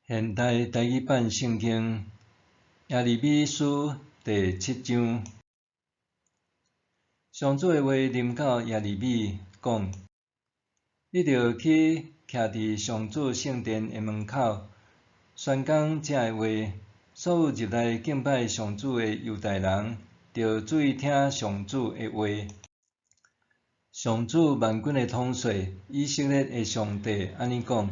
現代台語版聖經耶利米書第七章，上主的話臨到耶利米，講：你著去徛佇上主聖殿的門口，宣講這个話，所有入來敬拜上主的猶大人，著注意聽上主的話。上主萬軍的統帥，以色列的上帝按呢講：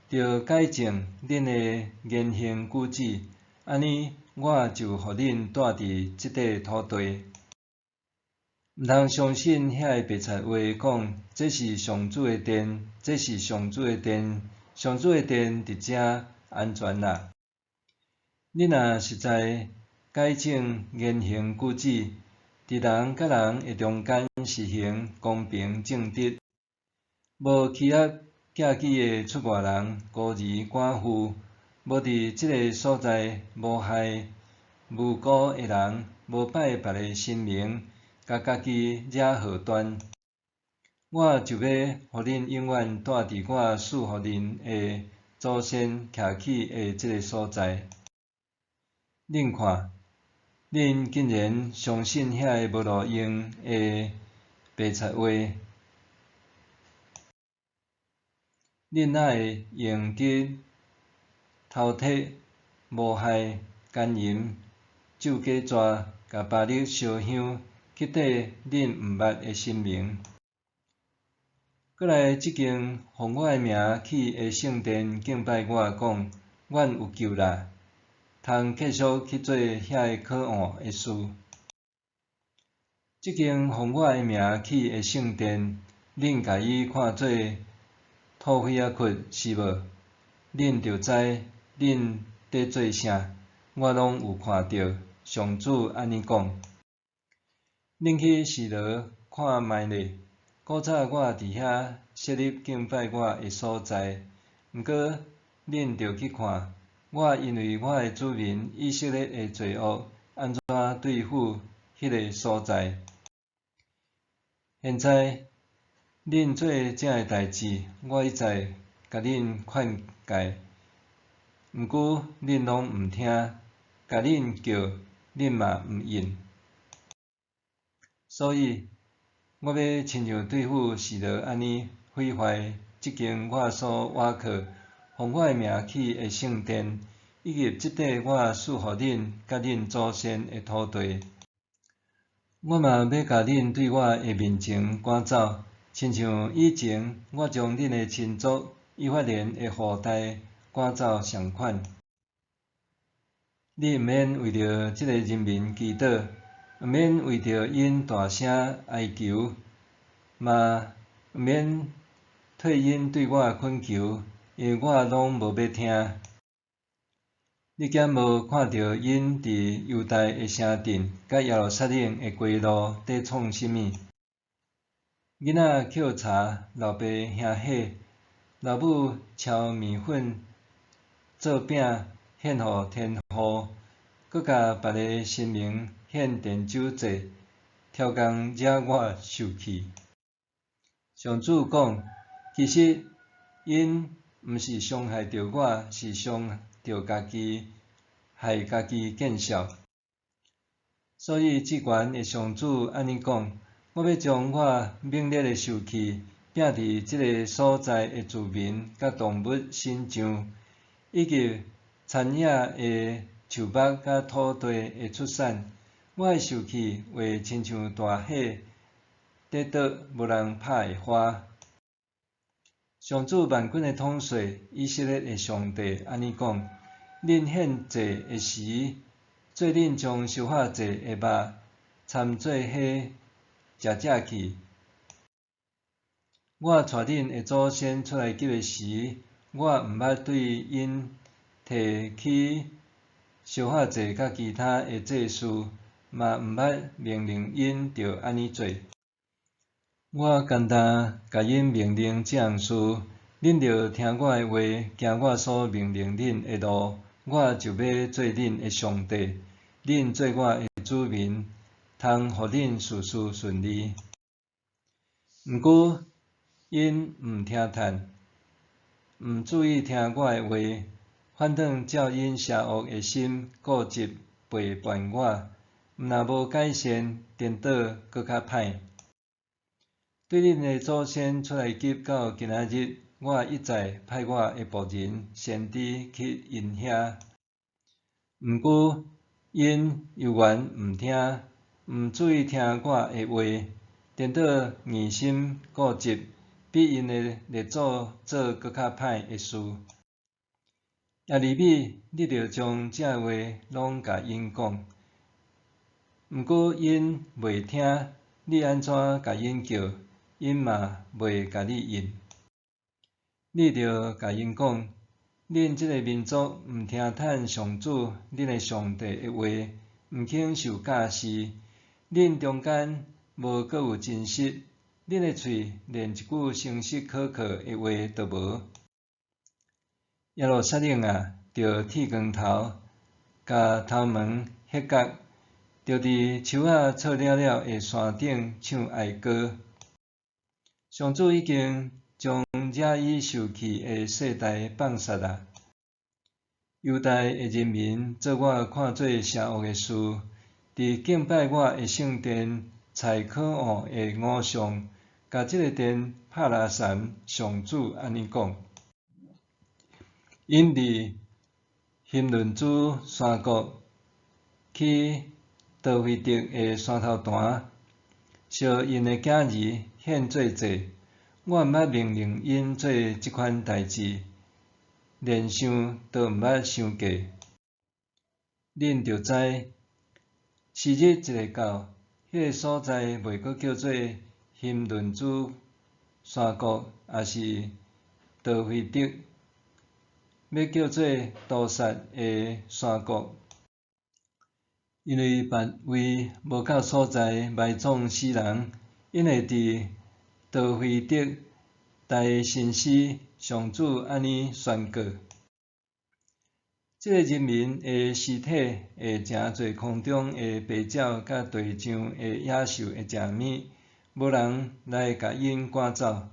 著改正恁的言行舉止，按呢我就予恁住佇這塊土地。毋通相信遐个白賊話，講這是上主的殿，這是上主的殿，上主的殿佇遮安全啦。恁若實在改正言行舉止，佇人佮人的中間實行公平正直，無欺壓寄居的出外人、孤兒寡婦，無佇這个所在謀害無辜的人，無拜別个神明，共家己惹禍端，我就欲予恁永遠住佇我賜予恁的祖先徛起的這个所在。恁看，恁竟然相信遐个無路用的白賊話，恁哪會用得偷提、謀害、姦淫、咒假蛇、共巴力燒香，去綴恁毋捌的神明？閣來這間奉我的名起的聖殿敬拜我，講：阮有救啦！通繼續去做遐个可惡的事。這間奉我的名起的聖殿，恁共伊看做土匪仔窟是無？恁著知恁佇做啥，我攏有看著。上主按呢講。恁去示羅看覓咧，古早我佇遐設立敬拜我的所在，毋過恁著去看，我因為我的子民以色列的罪惡，按怎對付彼个所在。現在恁做這个代誌，我一再共恁勸誡，毋過恁攏毋聽，共恁叫，恁嘛毋應。所以，我欲親像對付示羅按呢毀壞這間我所倚靠、奉我的名起的聖殿，以及這塊我賜予恁佮恁祖先的土地。我嘛欲共恁對我的面前趕走，親像以前我將恁的親族以法蓮的後代趕走仝款。你毋免為著這个人民祈禱，毋免為著𪜶大聲哀求，嘛毋免替𪜶對我懇求，因為我攏無欲聽。你敢無看著𪜶佇猶大的城鎮佮耶路撒冷的街路佇創啥物？囡仔抾柴，老爸兄火，老母敲麵粉做餅獻予天父，閣共別个神明獻奠酒祭，超工惹我受氣。上主講，其實𪜶毋是傷害著我，是傷著家己，害家己見笑。所以至懸的上主按呢講：我欲將我猛烈的受氣摒佇這个所在的住民佮動物身上，以及田野的樹木佮土地的出產。我的受氣會親像大火佇倒無人拍的花。上主萬軍的統帥，以色列的上帝按呢講：恁獻祭的時，做恁將燒化祭的肉摻做伙食食去。我帶恁的祖先出埃及的時，我毋捌對𪜶提起燒化祭佮其他的祭事，嘛毋捌命令𪜶著按呢做。我干焦共𪜶命令這項事，恁著聽我的話，行我所命令恁的路，我就欲做恁的上帝，恁做我的子民，通予恁事事順利。毋過，𪜶毋聽趁，毋注意聽我的話，反轉照𪜶邪惡的心固執背叛我，毋若無改善，顛倒閣較歹。對恁的祖先出埃及到今仔日，我一再派我的僕人先知去𪜶遐，毋過𪜶猶原毋聽，毋注意聽我的話，顛倒硬心固執，比𪜶的列祖做閣較歹的事。耶利米，你著將這話攏共𪜶講，毋過𪜶袂聽，你按怎共𪜶叫，𪜶嘛袂共你應。你著共𪜶講，恁這个民族毋聽趁上主恁的上帝的話，毋肯受教示，恁中間無閣有真實，恁的喙連一句誠實可靠的話都無。耶路撒冷啊，著剃光頭，共頭毛削角，著佇樹仔錯了了的山頂唱哀歌。上主已經將惹伊受氣的世代放殺啊！猶大的人民做我看做邪惡的事，佇敬拜我的聖殿採可惡的偶像，共這个殿拍垃圾。上主按呢講。𪜶佇欣嫩子山谷起陀斐特的山頭壇，燒𪜶的囝兒獻做祭。我毋捌命令𪜶做這款代誌，連想都毋捌想過。恁著知，時日一會到，彼个所在袂閣叫做欣嫩子山谷，抑是陀斐特，欲叫做屠殺的山谷，因為別位無夠所在埋葬死人，𪜶會佇陀斐特刣身屍。上主按呢宣告：這个人民的屍體會成做空中的飛鳥佮地上的野獸的食物，無人來共𪜶趕走。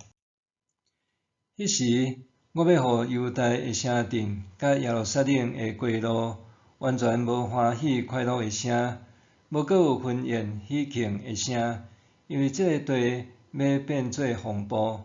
彼時，我欲予猶大的城鎮佮耶路撒冷的街路完全無歡喜快樂的聲，無閣有婚宴喜慶的聲，因為這个地欲變做荒埔。